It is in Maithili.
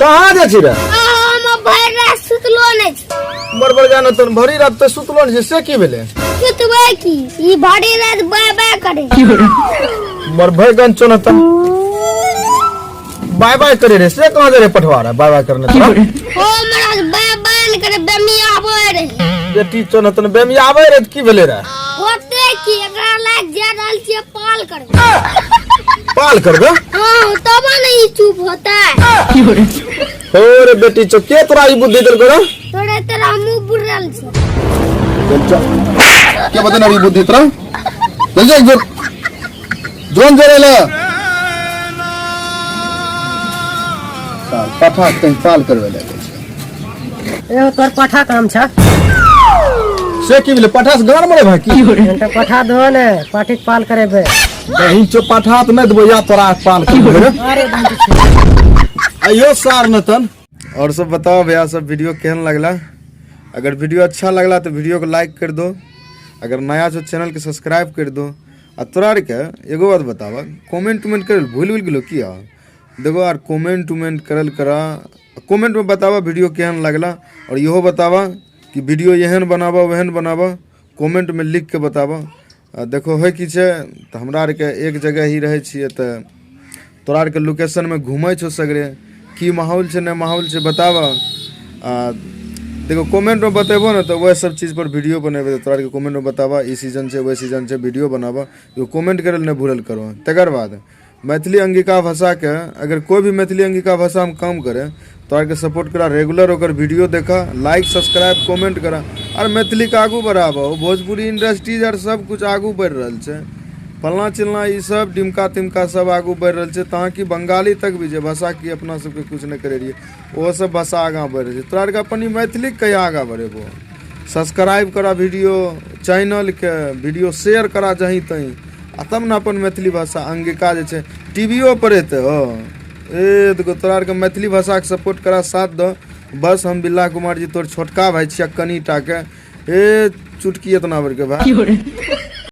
कहाँ जाइ छी रे? हम भरि रात सुतलो नहि छी। बड़ बड़ गाना तोन भरि रात तऽ सुतलो नहि छी, से की भेलै? सुतबै की, ई भरि रात बाय बाय करे। मर भय गन चोन त बाय बाय करे रे, से कहाँ जा रे पठवा रे बाय बाय करने तोरा? ओ हमरा बाय बाय नहि करे, बेमिया आबै रहे। बेटी चोन तन बेमिया आबै रे, की भेलै रे? होते की, एकरा लाग जा रहल छियै पाल करबै। पाल करबे? हाँ, तब ने ई चुप होता है। हो रे बेटी चो, के तोरा ई बुद्धि देलको रे? तोरे तोरा मुंह बुड़ल छै। चल चल, के बतेना ई बुद्धि तोरा? चल जा जोर जोन जोरे ले साल पठा कहीं पाल करवे लगे छै। एगो तोर पठा काम छ। से की भेलै? पठा से गान मरे भाई की? तो पठा दो ने, पाठी के पाल करेबे। बहिन चो, पठा तऽ नहि देबो या तोरा पाल करबे रे। अरे बहिन चो। अयो सार नतन। और सब बताओ भैया सब, वीडियो केहन लगला? अगर वीडियो अच्छा लगला तो वीडियो को लाइक कर दो, अगर नया छो चैनल के सब्सक्राइब कर दो। आ तोरा आर के एगो बात बतावा, कमेंट उमेंट करल भूल उल गेलो किया? देखो आर कमेंट उमेंट करल करा, कमेंट में बतावा वीडियो केहन लगला, और इहो बतावा कि वीडियो एहन बनावा ओहन बनावा, कमेंट में लिख के बतावा। आ देखो है की छै तऽ हमरा आरके एक जगह ही रहै छियै, तऽ तोरा आरके लोकेशनमे घुमै छौ सगरे, की माहौल छै नहि माहौल छै बताबऽ। आ देखो कमेंटमे बतेबो ने तऽ वएह सब चीज पर वीडियो बनेबै। तऽ तोरा आरके कमेंटमे बताबऽ ई सीजन छै ओहि सीजन छै, वीडियो बनाबऽ। एगो कमेंट करै लए नहि भूलल करो। तकर बाद मैथिली अंगिका भाषाके, अगर कोइ भी मैथिली अंगिका भाषामे काम करे तोरा आरके सपोर्ट करा, रेगुलर ओकर वीडियो देखा, लाइक सब्सक्राइब कमेंट करा आर मैथिलीके आगू बढ़ाबऽ। भोजपुरी इंडस्ट्रीज आर सब कुछ आगू बढ़ि रहल छै, फलना चिलना ई सब डिमका तिमका सब आगू बढ़ि रहल छै, तहाँ कि बंगाली तक भी जे भाषा की अपना सबके कुछ नहि करै रहियै ओहो सब भाषा आगाँ बढ़ि रहल छै। तोरा आरके अपन ई मैथिलीके कहिया आगाँ बढ़ेबो? सब्सक्राइब करा वीडियो चैनलके, वीडियो शेयर करा जहीं तहीं, आ तब ने अपन मैथिली भाषा अंगिका जे छै टीवीओ पर एतै। हो ए देखो, तोरा आरके मैथिली भाषाके सपोर्ट करा, साथ दऽ। बस हम बिल्ला कुमार जी तोर छोटका भाई छियै, कनि टाके ए चुटकी एतना बड़के भाई।